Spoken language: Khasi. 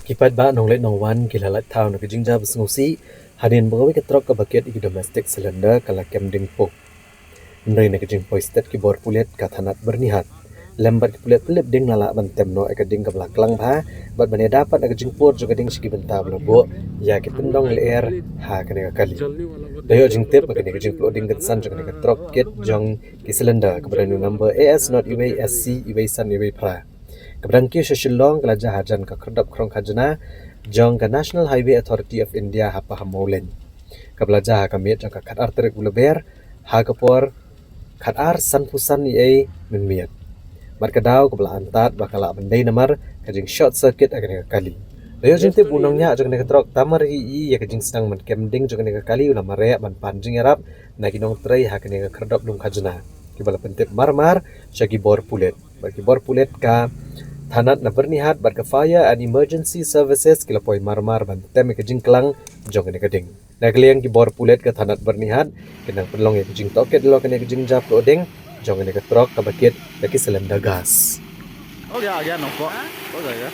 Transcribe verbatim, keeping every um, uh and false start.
Ki paidbah nongleit nongwan ki la lait thaw na ka jingjia ba sngewsih hadien ba kawei ka trok kaba kit ïa ki domestic cylinder ka la kem ding puk. Hynrei na ka jingpoi stet ki bor pulit ka thanat Byrnihat lem bad ki pulit pyllip ding la lah ban tem noh ïa ka ding kaba la klang bha bad ban ïada pat ïa ka jingpur jong ka ding sha ki bynta ba la buh ïa ki tyndong lyer ha kane ka kali. Da ïoh jingtip ba kane ka jingpluh ding ka san jong kane ka trok kit jong ki cylinder kaba don number A S not iwei S C iwei san iwei phra kaba dang kiew sha Shillong ka la jia hajan ka khyrdop khrong khajna jong ka National Highway Authority of India ha Pahammawlein, kaba la jia ha ka miet jong ka khatar tarik u Lber ha ka por khatar sanphew san eiei mynmiet. Bad ka daw kaba la antad ba ka lah ban dei namar ka jing short circuit ha kane ka kali. Da ïoh jingtip u nongñiah jong kane ka trok Tamar hi ïa ka jingsdang ban kem ding jong kane ka kali u la mareh ban pan jingïarap na ki nongtrei ha kane ka khyrdop lum khajna kiba la pyntip marmar sha ki bor pulit. Bad ki bor pulit ka thanat na Byrnihat bad ka Fire and Emergency Services ki la poi marmar ban tem ïa ka jingklang jong kane ka ding. Na ka liang ki bor pulit ka thanat Byrnihat ki nang pynlong ïa ka jingtohkit halor kane ka jingjia pluh ding jong kane ka trok kaba kit ïa ki cylinder gas. Oh, ya, ya, no, po. Oh, ya, ya.